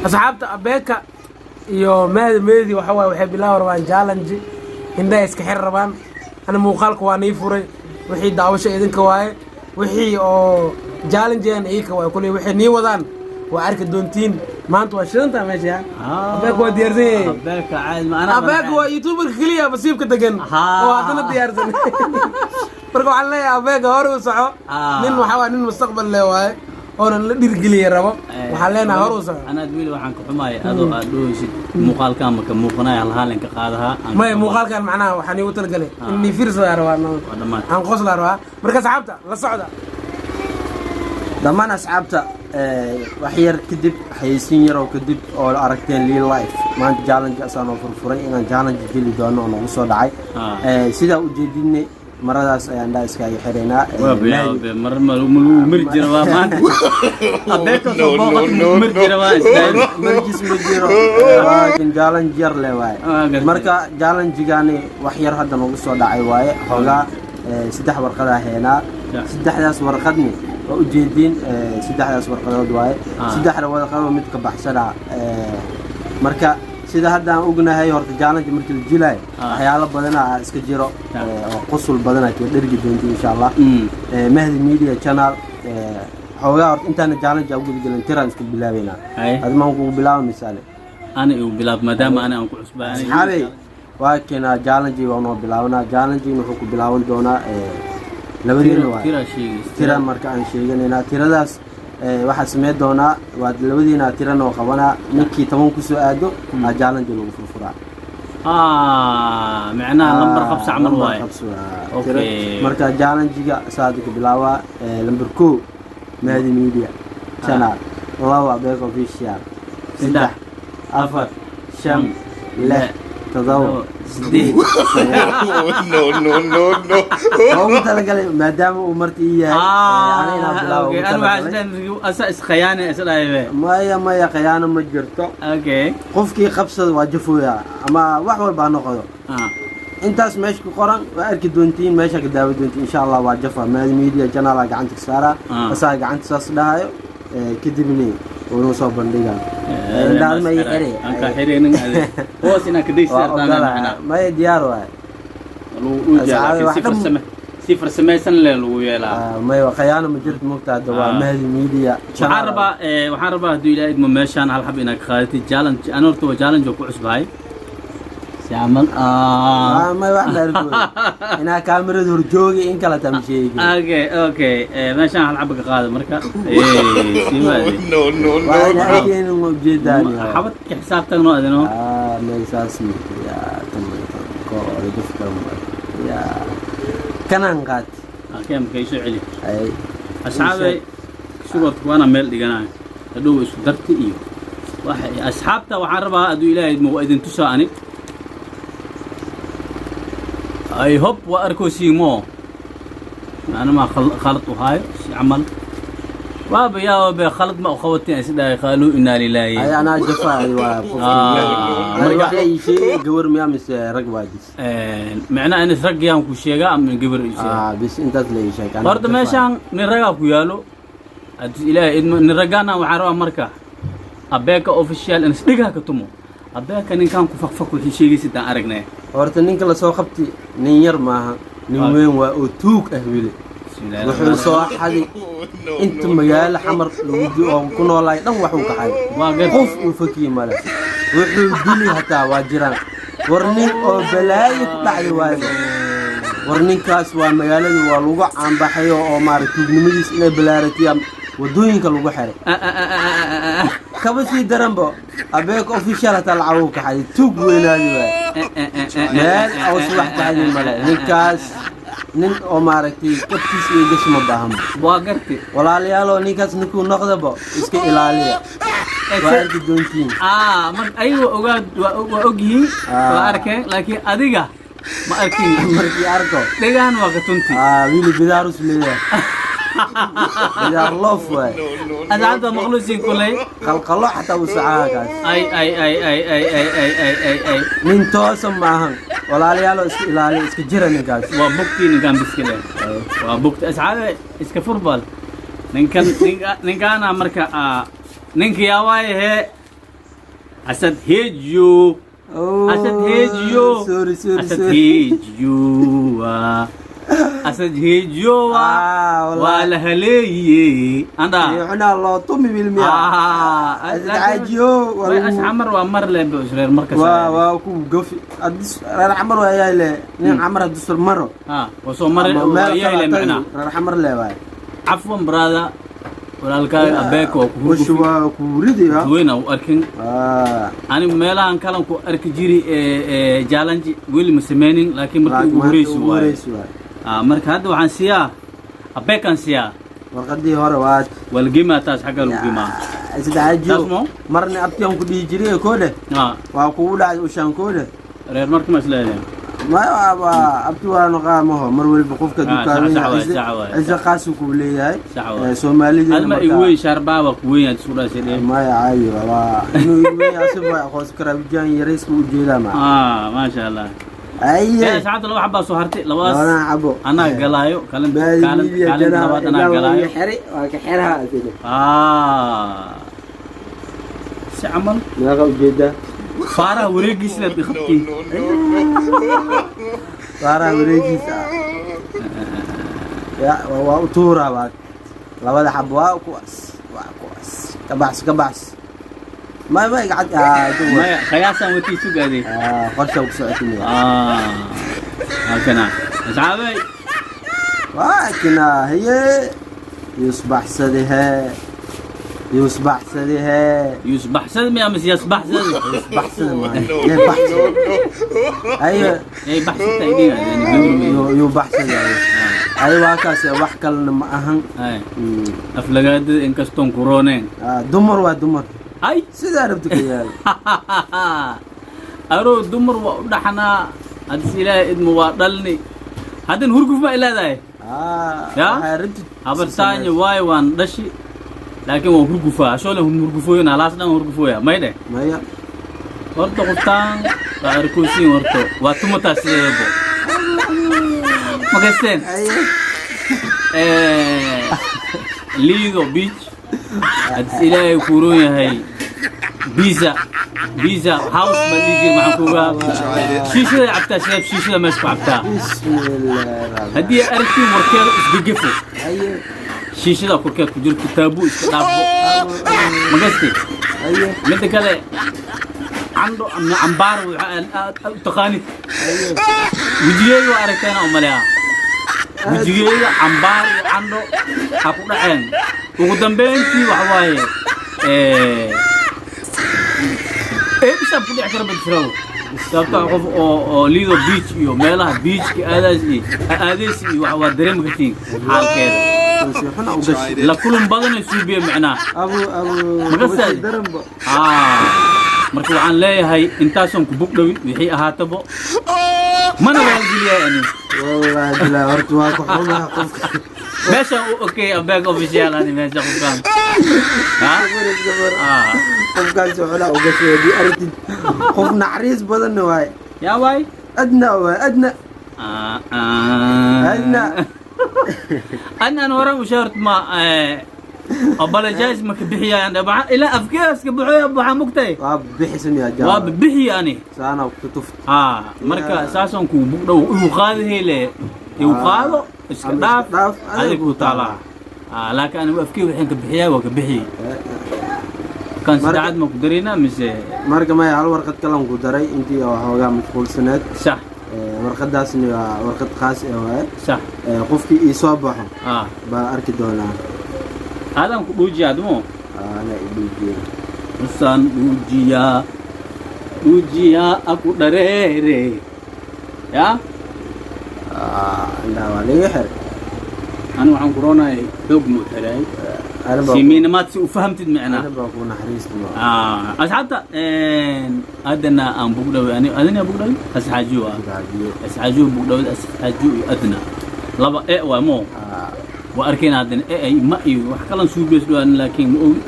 Asxaabta, Abeeka iyo Mahdi Meedi waxa waaye waxay bilaabi rabaan challenge, indhaha iska xir rabaan. Ana muuqaalka waa nii furay, wixii daawasho idinka waaye, wixii oo challenge-an iika waaye. Kuley waxay nii wadaan waa arki doontiin. Maanta waa shidantaa meesha. Abeeka waa diyaarsan yahay. Abeeka caadi ma ana. Abeeka waa YouTuber-ka keliya basiibka degan oo haddana diyaarsan. Marka waxaan leeyahay, Abeeka, hore u soco. Nin waxaa waa nin mustaqbal leh waaye, oonan la dhirgeliya rabo. Waxaan leenahay, hore u soco. Anaad weli waxaan ka xumaaya adoo aad dhooysid muuqaalkan maka muuqanaya halhaalinka qaadahaa. Maya, muuqaalkan macnaha waxaan iigu talagalay in nii fiirsadaa rabaa. Waa dhammaad. Aan qoslaa rabaa. Marka asxaabta, la socda. Dhammaan asxaabta, wax yar kadib, xayeysiin yaroo kadib oo aragteen Lii Life maanta challenge asaan oo furfuray inaan challenge geli doono oo nagu soo dhacay. Sidaa ujeedinay, maradaas ayaan dhaa iskaaga xiraynaa. Waa Mahdi- biyaabbe mar ma lagu mari jira, waa maanta Abeeka soo booqat lagu mari jira, waa istaag. Marjis ma jiro, waa kan challenge yar le waaye. Gartay. Marka challenge-gaani wax yar hadda nagu soo dhacay waaye. Xoogaa saddex warqadaa heenaa. Saddexdaas warqadni waa ujeediin, saddexdaas warqadood waaye. Saddexda warqadoo mid ka baxsanaa. Marka sida hadda aan ognahay, horta challenge markii la jilaayo waxyaalo badanaa iska jiro oo qusul badanaa ka dhergi doonta, insha Allah. Mahdi Media Channel, xoogaa horta intaana challenge aan u gudagelin, tiraan isku bilaabeynaa. Adimaan kugu bilaaba misaale? Ana igu bilaab, maadaama ana aan ku cusbaa. Asxaabey, waa keenaa challenge, waa noo bilaabanaa. Challenge wuxuu ku bilaaban doonaa labadiina waa tira sheegis. Tira marka aan sheeganaynaa, tiradaas waxaa sameyn doonaa, waa labadiina tira noo qabanaa. Ninkii 10 kusoo aado aa challenge lagu furfuraa. Macnaha lambar qabsa camal. Lambar waaye. qabsi waa. Marka challenge-ga saada ku bilaabaa. Lambar 1, Mahdi Media Channel; 2, Bek Official; 3, 4, 5, 6, 7, 8, 9. No, no, no, no. Waa ugu talagalay maadaama uu marti ii yahay, ana inaan bilaabo ugu talagalay. Asa iskhayaane isdhaaybe. Maya, maya, khiyaano ma jirto. Qofkii qabsada waa jafooya ama wax walba ha noqdo. Intaas meesha ku qoran waa arki doontiin, meesha ka daawa doontiin, insha Allah. Waa jafa Mahdi Media Channel-a gacanta ka saaraa. Asaga gacanta saas dhahayo, kadibna uunoo soo bandhigaa. Indhaha ma ii xiri. Aan ka xiraynin ade hoos inaan ka Waa ogolaa. Maya, diyaar waay. Lagu dhuujiyaa. Asxaabi, laakiin wax si farsame, si farsamaysan leh lagu yeelaa. Maya, khiyaano ma jirto, mogta hadda waa Mahdi Media waxaan Channel. Rabaa, waxaan rabaa, hadduu Ilaahay idmo, meeshaan hal xab inaad ka qaadatid challenge. Ana horta waa challenge oo ku cusbahay si camal. Maya, wax ma arkoy inaa kaamirada horjoogi in kale taa ma sheegi. Okay, meeshaan hal xab ka qaada marka. Sii waade. No, no, Waa no, ina no. arkeenin, ma ujeedaan. Xabad ka xisaabtagno adino. May, saas ma ya tan tan ko jaf kale ma ya kanaan qaat. Okay, marka isoo celi. Ay. Asxaabay, sugorta waana meel dhiganayo hadhow isku darti iyo waxa. Asxaabta, waxaan rabaa, hadduu Ilaahay idmo, waa idin tusaa ani. I hope waa arkosiimo ana ma khalad u haayo si camal waaba yaaba khalad ma u qabatin is dhahay qaaluu inaa lilaahi. Ay, anaa jafa ay waa qofkii. Marka wax la ii sheegay, gabar miyaa mise rag waa bis? Macnaha in rag yaan ku sheegaa ama gabar ii sheega? Bis intaas la ii sheegay, anaa Horta jafa. Meeshaan nin ragaa ku yaalo, haddii Ilaahay idmo, nin raggaana waxaan rabaa marka Abeeka Official in isdhigaa ka tumo. Abeeka, ninkan ku fakfak wixii sheegaysid aan aragnay. Horta ninka lasoo qabti nin yar maaha, nin weyn waa oo tuug ah weli. Wuxuu soo xaday inta magaalo Xamar lagu oo ku noolaay dhan waxuu ka xaday. Waa gar. Qof uu fakiye male, wuxuu dili hataa waa jiraan. War nin oo balaayo ku dhacday waayo. War ninkaas waa magaalada waa lagu caanbaxayo oo maarag tuugnimadiis inay balaaratiyaan wadooyinka lagu xiray. Kaba sii daranbo, Abeeka Official hataa lacag uu ka xaday. Tuug weynaadi waay, meel oo subax ka xadin male ninkaas. Nin oo maaragtay kabtiis iyo gashi ma baahanba. Waa garti. Walaalyaalo, ninkaas ninkuu noqdaba iska ilaaliya, waa arki doontiin. Mar ayaga ogaad waa og yihiin. Waa arkeen, laakiin adiga ma arkin. Markii arko dhegahan waa ka tunti. Wiili bidaarus leeyahay, bidaar loof waay. Asxaabta, maqluusiin kuley. Qalqalo xataa uu sacaha kaas. Ay ay ay ay ay ay ay ay ay ay. Nin toosan maahan. Walaalayaalo, iska ilaaliya, iska jira ninkaas. Waa bugtii ninkan biskile, waa bugti. Asxaabe, iska furbal ninkan, ninkaana marka ninka yaa waaye hee. Asad hate you. Asad hate you. Sorry, sorry, Asad sorry. hate you. Asad hate you. Ah, wallahi. Waa la haleeyey anda. Cunaa loo tumi bilmiya. Asad xaajiyo. Way as camar waa mar le reer markas. Waa ku gofi reer Xamar waa yaay le nin Xamar hadduu sul maro. Ha, waa soo mar. Ama waa meel yahay le kale macnaa. Reer Xamar le waay. Cafwan brother, walaalkaaga abeeka waa ku Ushu hurgufi. Waa ku ridaya. Weyna u arkin. Ani meelahan kalan ku arki jiri ee challenge weli ma sameynin, laakiin markii ugu horeysi waaye. Horeysi waay. Ah, marka hadda waxaan siiyaa abeekan siiyaa. Warqadii hore waa waa la gemaa, taas xagga lagu gemaa. Asad xaajiyo. Taas mo? Marna abtiyan ku dhihi jiray koodhe. Waa kugu dhacday ushaan koodhe. Reer marka ma isleedahay? Ma waa abti waa noqaa maho mar waliba qofka Ah, dukaamina. sax waay, sax waay. Ciise qaasi kuu leeyahay. Sax waay. Soomaalida Adma igu weyn, shaarbaa waa ku weyn yahay, isku dhaashay dheh. Maya, caayi waa inuu igu weyn yahay, asiga waa aqoonsan karaa, wijaan yarays buu ujeedaa ma. Ah, maasha Allah. Aye. Asxaabta, laba xabaa soo hartay, labadaas. Labadan xabo. Anaa galaayo kaalin kaalin kaalinta labaad anaa galaayo. Xeri waa ka xeraha asiga. Ah, si camal. Meeqa ujeedaa? Faaraha wareegiisa la biqabtay. No, no, no. Faaraha wareegiisa ah ya waa u tuuraa baa labada xabo, waa kuwaas, waa kuwaas. Ka baxs, ka baxs, ma igacad ah. Maya, qiyaasaan watii sugaaday. Ah, qorsha ku socotay. Ah, halkana asxaabay. Waa kina haye yusbaxsade hee, yusbaxsade hee. Yusbaxsad miya mise yasbaxsad? Yusbaxsade maayo. No, yee no, baxsade. No. Haye. Ay baxsata idhiga yani gabri. Yuu baxsade haye, waa kaas, wax kalena ma ahan. Ay aflagaadada inkastoon kurooneen. Ah, dumar waa dumar. Ay. Sidaa rabta ka yaal. Aroo dumar waa u dhaxnaa, haddis Ilaahay idmo waa dhalni, haddan hurguf ma ileedahay. Ah, Ya? waxaa rabtid. Habartaanya waayo waan dhashi, laakiin waan hurgufaa ashoole hurgufooyin halaas dhan hurgufooya may dheh. Maya. Horta qoftaan waa arkoosiin, horta waa tumataa sideedabo makasteen. Haye. Lido Beach, haddis Ilaahay kuuroon yahay, Pizza Pizza House baa dhihi jiri, maxaan kugaa shiishada cabtaa, sideed shiishada meesha ku cabtaa. Bismillaah. Haddii aragtiin warkeeda isgegefo. Haye. Shiishada korkeed ku jirto taabuu iska dhaafbo magasti. Haye. Midda kale, candho ama cambaar waxa aad u taqaanid. Haye. Wejigeega waa aragteena umaleyaa, wejigeega cambaar iyo candho ha ku dhaceen. Ugu dambeyntii waxa waaye eebisaan ku dhici kara badfiraw, sababtoo ah qof oo Lido Beach iyo meelaha beachka aadaas iyo aadaysi iyo waxa waa dareemi kartiin xaalkeeda. Si xun u gashay. La kulan badanay suubiye macnaha. Abu abu. Magasaad? Daranbo. Ah, marka waxaan leeyahay intaasoon ku bug dhowin wixii ahaatabo mana waalgeliyaa ani. Wallahi bilaa, horta waa ku xumaha qofka. Meeshaan u okay abeeg official ani meesha qofkaan ha. Ah. Qofkaas si xun u gashay haddii aragtid, qof naxariis badanna waay. Yaa waay. Adna waay, adna. Ah, ah. Adna. An horan u sheegto ma apologize ma ka bixiyaan ilaa afkees ka buxoya waxaa mugtay. Waa bixisan yaa jaa. Waa bixiya ani. Saana ku tuft. Ah, marka saasaan kuu bug dhow igu qaadi hele, igu qaado iska Ama iska dhaaf. Dhaaf, adiga ku taalaa. Ah, laakiin anigu afkey waxaan ka bixiyaa waa ka bixiyey kan saddexaad ma ku dareynaa mise? Marka maya, hal warqad kalan ku daray intii oo xoogaa mashquulsaneed. Sax. Warqadaasna waa warqad khaas eh waaye. Sax. Qofkii ii soo baxo ah baa arki doonaa. Aadaan ku dhuujiyaa adumo. Ana i dhuujiya. Usaan dhuujiyaa, dhuujiyaa aku dhareere ya. Indhaha waa laga xir. Ani waxaan ku roonahay xoog muu xiraay. Ana baa simiinamaad si u fahamtid micnaa. Ana baa ku naxariista ma. Ah, asxaabta, adana aan bugdhawe ani adana bugdhawe asxaajiyo ah. Gaajiyo. Asxaajiyo bugdhawe, asxaajiyo iyo adna laba e waa mo. Waa arkayna haddana e ay ma iyo wax kalan suubeys dhawaan, laakiin ma ogi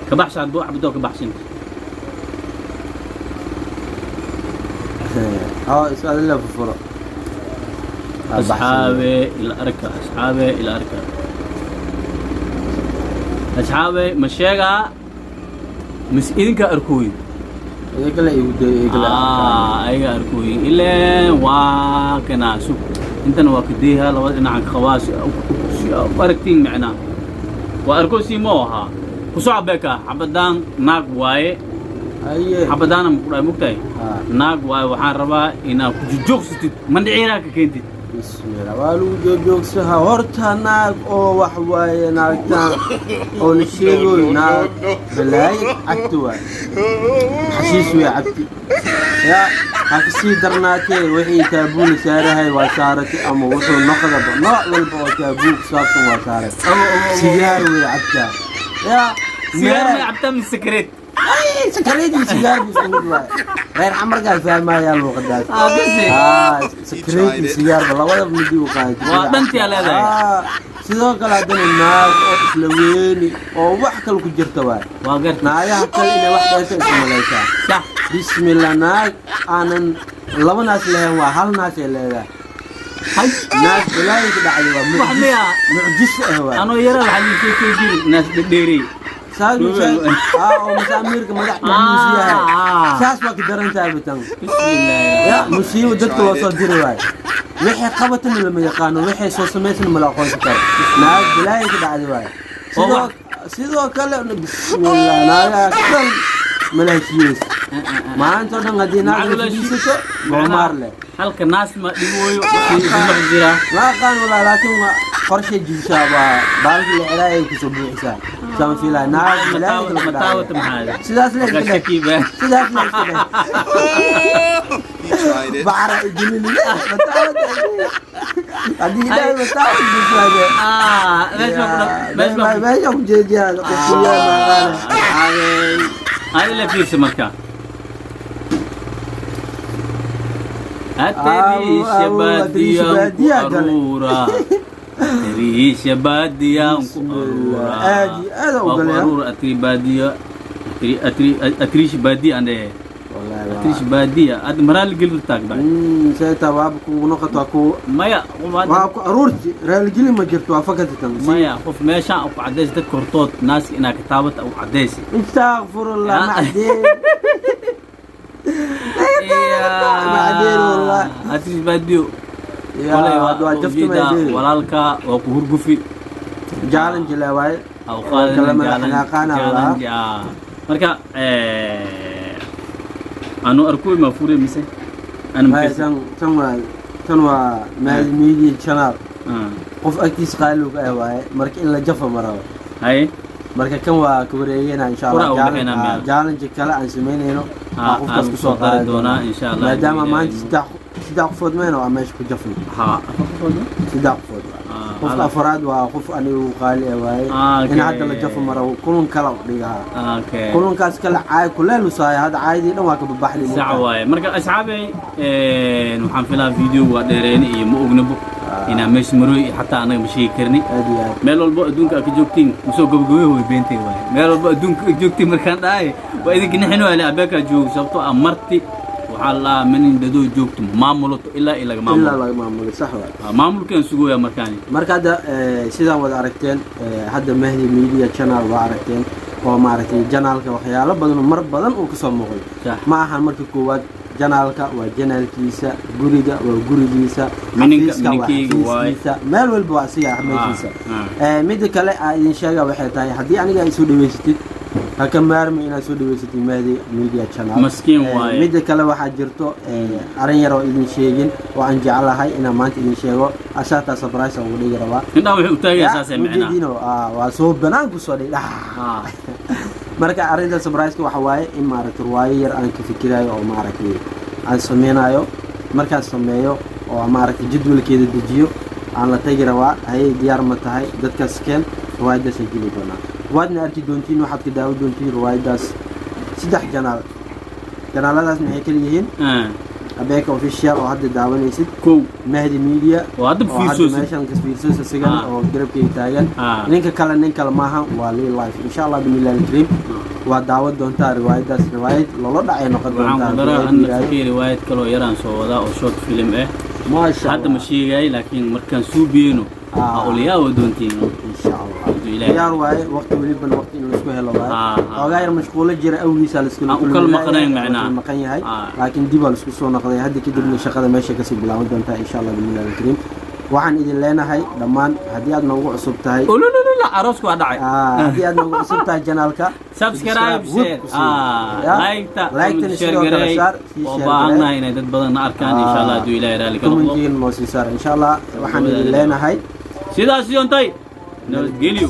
kabaxsha hadduu cabdo kabaxshinta. Oo is adila furfuro. Asxaabe ila arka, asxaabe ila arka, asxaabe ma sheegaa mise idinkaa arkooyin? Iyaga igu day, iyaga la arkaan. Ah, ayaga arkooyin ileen waa kanaa sug intana waa kadeeha labada dhinacan ka qabaa si u aragtiin macnaa waa arkoo sii ma ahaa kusoo cabeeka xabadaan naag waaye. Haye. Xabadaana maku dhahay mugtahay? Ah. Naag waaye, waxaan rabaa inaad ku jojoogsatid, mandhiciiraa ka keentid. Bismillah, waa lagu joogjoogsaha horta. Naag oo wax waaye, naagtaan oo la sheegoy, naag balaayo cabti waay, xashiis way cabti. Ya ha kasii darnaatee, wixii taabuuna saarahay waa saaratay, ama wuxuu noqdaba nooc walba oo taabuu ku saabsan waa saaray. Sigaar way cabtaa ya. Sigaar may cabtaa mise sakareed? Ay, sakareedii sigaar buu isku mid waay. Reer xamarkaa fahmayaa luuqadaas. Ah, bisi. Ah, sakareedii sigaarba labadaba midi u qaadatay. Waa dhantii aa leedahay. Ah, sidoo kale haddana naag oo isla weyni oo wax kale ku jirta waay. Waa garta. Naagaha kale inay wax dheerta isku malaysaa. Sax. Bismillah, naag aanan laba naas lahayn waa hal naas ay leedahay. Hay. Naag balaayinka dhacday waa Wax mucjis. miya? Mucjis ah waay. Anoo yara waxaa lii sheekay jiri naas dhedheerey. Saas oo masaamiirka madax dhexdiisu yahay. Ah. Saas waa ka daran tahay batan. Bismillah. Ya musiibo dadka loo soo diri waayo, wixii qabatana lama yaqaano, wixii soo samaysana mala aqoonsan karo. Naag balaayo ka dhacday waayo. Oo Sidoo sidoo kale, bismillah, naagaha dhan mala heshiiyeysa maanta oo dhan. Haddii naag la fadhiisato goomaar leh. Halka naas ma dhibooyo wax jira. Ma aqaan walaa, laakiin waa qorshay jibisaa, waa baalkii la celaayay kusoo buuxisaa saan fiilaya. Naag balaayo kala mataawata dhacday. Maxaa Sidaas le iska dheh. Shaki ba. Sidaas le iska dheh. He tried it. Bacra ijilili haddii ilaahay mataawad biswaade. Ah, meesha ku meesha ku Meesha ku jeediyaa qofkiyaa maaqaana. Asxaabey, hadi la fiirsa marka. Atariisha Atariisha baadiyaan ku baadiyaa gale. aruura. Atariisha baadiyaan ku aruura. Aad iyo aad u Waa ku galaya. aruura atri baadiya. Atri atri atariisha baadiya aan dhehe. Wallaahi waa- Atariisha baadiya. Ad maraal gelin taag baa. Sayta waaba kugu noqoto waa ku Maya, qof hadda- waa ku aruurti raaligeli ma jirto, waa fakatatan. Maya, qof meeshaan u cadeys dadka hortood naaska inaa kitaabata u cadeys. Istakfirullah. Ya. Macdeen macdeen wallahi. Atariisha baadiyo. Ya, Koley waa waa jafta ujeedaa maadeen. Walaalka waa ku hurgufi. Challenge la waaye. Aw qaadan. Kala madax xanaaqaana challenge, ah. Marka anu arkuy ma fure mise ana Maya, makasi? Tan waa Mahdi Media Channel. Ah, qof agtiis qaaliga ah waaye, marka in la jafa ma rabo. Haye. Marka kan waa ka wareegayna insha Qura Allah. u bixinaa meel. Challenge kale aan samaynayno Ah, aan qofkaas aan kusoo kusoo dari qaadi doonaa, insha Allah. maadaama Ilaahay maanta saddex qofood mayna waa meesha ku jafnay. Ha, afar qofood no? Saddex qofood waaye. Ah, qofka afraad waa qof anigu qaali ah waaye. Ah, In hadda la jafo ma rabo, kulan kale u dhigahaa. Okay. Kulankaas kale caay kuleel usaaya, hadda caayadii dhan waa ka babaxday. Sax waaye. Marka asxaabey, waxaan filaa video waa dheereyni iyo ma ognabo inaa meesha marooy iyo xataa anaga ma sheegi karni. Aad iyo aad. Meel walbo adduunka aad ka joogtiin musoo gabagabe way beentay waaye. Meel walbo adduunka aad joogtiin markaan dhahay waa idinka nixin waale abeekaa joogo, sababtoo ah marti waxaa la dhahaa manin dadoo joogto maamulato ilaa ilaga ilaa maamulo. Laga maamulay, sax waay. Ah, maamulkaan sugooya markaani. Marka hadda sidaan wada aragteen, hadda Mahdi Media Channel waa aragteen oo maaragtay channelka waxyaalo badan oo mar badan uu kasoo muuqday. Sax. Ma ahan marka koowaad, channelka waa channelkiisa, guriga waa gurigiisa, Mininka- xafiiska waa mininkeyga waay. xafiiskiisa, meel walba waa asiga meeshiisa. Ah, Midda kale aa idin sheega waxay tahay, haddii aniga ay soo dhaweysatid, ha ka maarmi inaad soo dhaweysatid Mahdi Media Channel. Maskiin waaye. Midda kale waxaa jirto arrin yar oo idin sheegin oo aan jeclahay inaan maanta idin sheego, asaataa surprise aan ugu dhigi rabaa. Indhaha waxay u taagaya saasay micnaa. Ujeediino waa soo banaan kusoo dhig. Marka arrinta surprise-ka waxa waaye in maaragtay riwaayo yar aan ka fikirayo oo maaragtay aan sameynayo. Markaan sameeyo oo maaragtay jadwalkeeda dejiyo, aan la tagi rabaa. Hayay, diyaar ma tahay? Dadkaas keen, riwaayadaasaan jeli doonaa, waadna arki doontiin. Waxaad ka daawan doontiin riwaayadaas saddex channel. Channeladaas maxay kala yihiin? Abeeka Official oo hadda daawanaysid, Kow. Mahdi Media oo hadda oo hadda fiirsoosid. Meeshan kasfiirsoosa sigan oo garabkayga taagan. Ninka kale nin kale maaha, waa Lii Life. Insha Allah binillahi alkariim waa daawan doontaa riwaayadaas, riwaayad loola dhacay noqon Waxaan doontaa ku daraa haddii anna yiraahdo. Fikir riwaayad kaloo yaraan soo wadaa oo short film ah. Maasha Hadda ma Allah. sheegay, laakiin markaan suubiyeyno aa oliyaawa doontiin. Insha Allah. hadduu Ilaahay. Diyaar waaye, waqti welibana waqti in laisku helo waaye. Xoogaa yar mashquulo jira awgiisa laiskala Aan u kala maqnayn macnaha. Maqan yahay, laakiin dib aa laisku soo noqday. Hadda kadibna shaqada meesha kasii bilaaban doontaa, insha Allah bi'idnillahi alkariim. Waxaan idin leenahay dhammaan, haddii aad noogu cusub tahay Ulululula, aroosku waa dhacay. Haddii aad noogu cusub tahay channelka, subscribe, share, ku sii. Ya? like-ta, Like-tana share sidoo kale gareey. saar, sii Oo share baahannahay gareey. Inay dad badan na arkaan, insha Allah, hadduu Ilaahay raalli ka noqdo. Commentigan noo sii saar, insha Allah. Waxaan idin leenahay sidaas yontay, nabadgelyo.